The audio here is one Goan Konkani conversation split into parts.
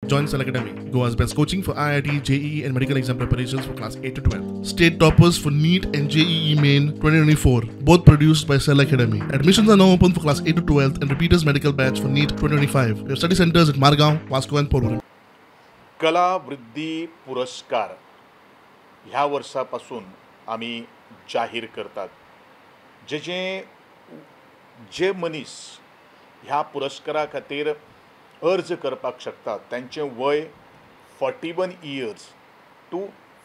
Join Cell Academy, Goa's best coaching for IIT, JEE and medical exam preparations for class 8 to 12. State toppers for NEET and JEE Main 2024, both produced by Cell Academy. Admissions are now open for class 8 to 12 and repeaters medical batch for NEET 2025. We have study centers at Margao, Vasco and Porvorim. कला वृद्धी पुरस्कार ह्या वर्सापासून आमी जाहीर करतात. जे जे जे मनीस ह्या पुरस्कारा खातीर अर्ज करपाक शकतात तांचें वय 41 इयर्स टू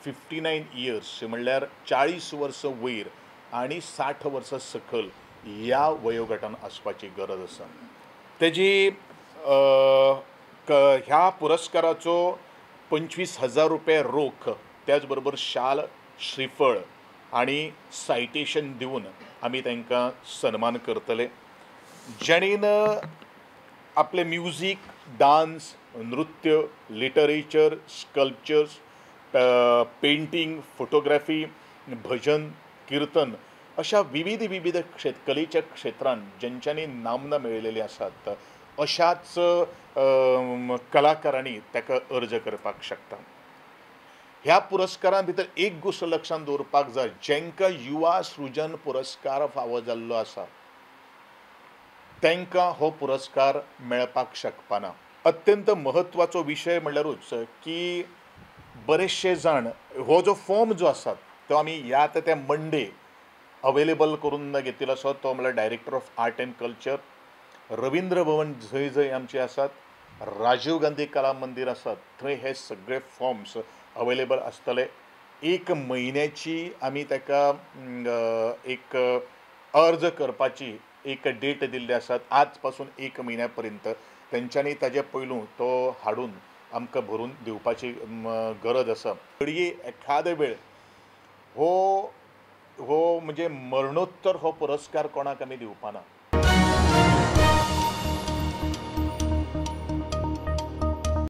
59 इयर्स म्हणल्यार 40 वर्सां वयर आनी 60 वर्सां सकयल ह्या वयोगटान आसपाची गरज आसा. तेजी ह्या पुरस्काराचो 25,000 रुपये रोख, त्याच बरोबर शाल, श्रीफळ आनी सायटेशन दिवन आमी तांकां सन्मान करतले. जेणेन आपले म्युजीक, डान्स, नृत्य, लिटरेचर, स्कल्पचर्स, पेंटींग, फोटोग्राफी, भजन, किर्तन अशा विविध विविध कलेच्या क्षेत्रांत जेंच्यांनी नामना मेळयलेली आसात अशाच कलाकारांनी ताका अर्ज करपाक शकता. ह्या पुरस्कारां भितर एक गोश्ट लक्षांत दवरपाक जाय, जांकां युवा सृजन पुरस्कार फावो जाल्लो आसा तांकां हो पुरस्कार मेळपाक शकपाना. अत्यंत म्हत्वाचो विशय म्हणल्यारूच की बरेचशे जाण हो जो फॉर्म जो आसा तो आमी ह्या आतां त्या मंडे अवेलेबल करून घेतिल्लो आसा. तो म्हणल्यार director of art and culture, Ravindra Bhavan जंय जंय आमचे आसात, राजीव गांधी कला मंदीर आसात, थंय हे सगळे फॉर्म्स अवेलेबल आसतले. एक म्हयन्याची आमी ताका एक अर्ज करपाची एक डेट दिल्ली आसात. आज पासून 1 म्हयन्या पर्यंत तेंच्यांनी ताजे पयलू तो हाडून आमकां भरून दिवपाची गरज आसा. घडये एखादे वेळ हो हो म्हणजे मरणोत्तर हो पुरस्कार कोणाक आमी दिवपाना.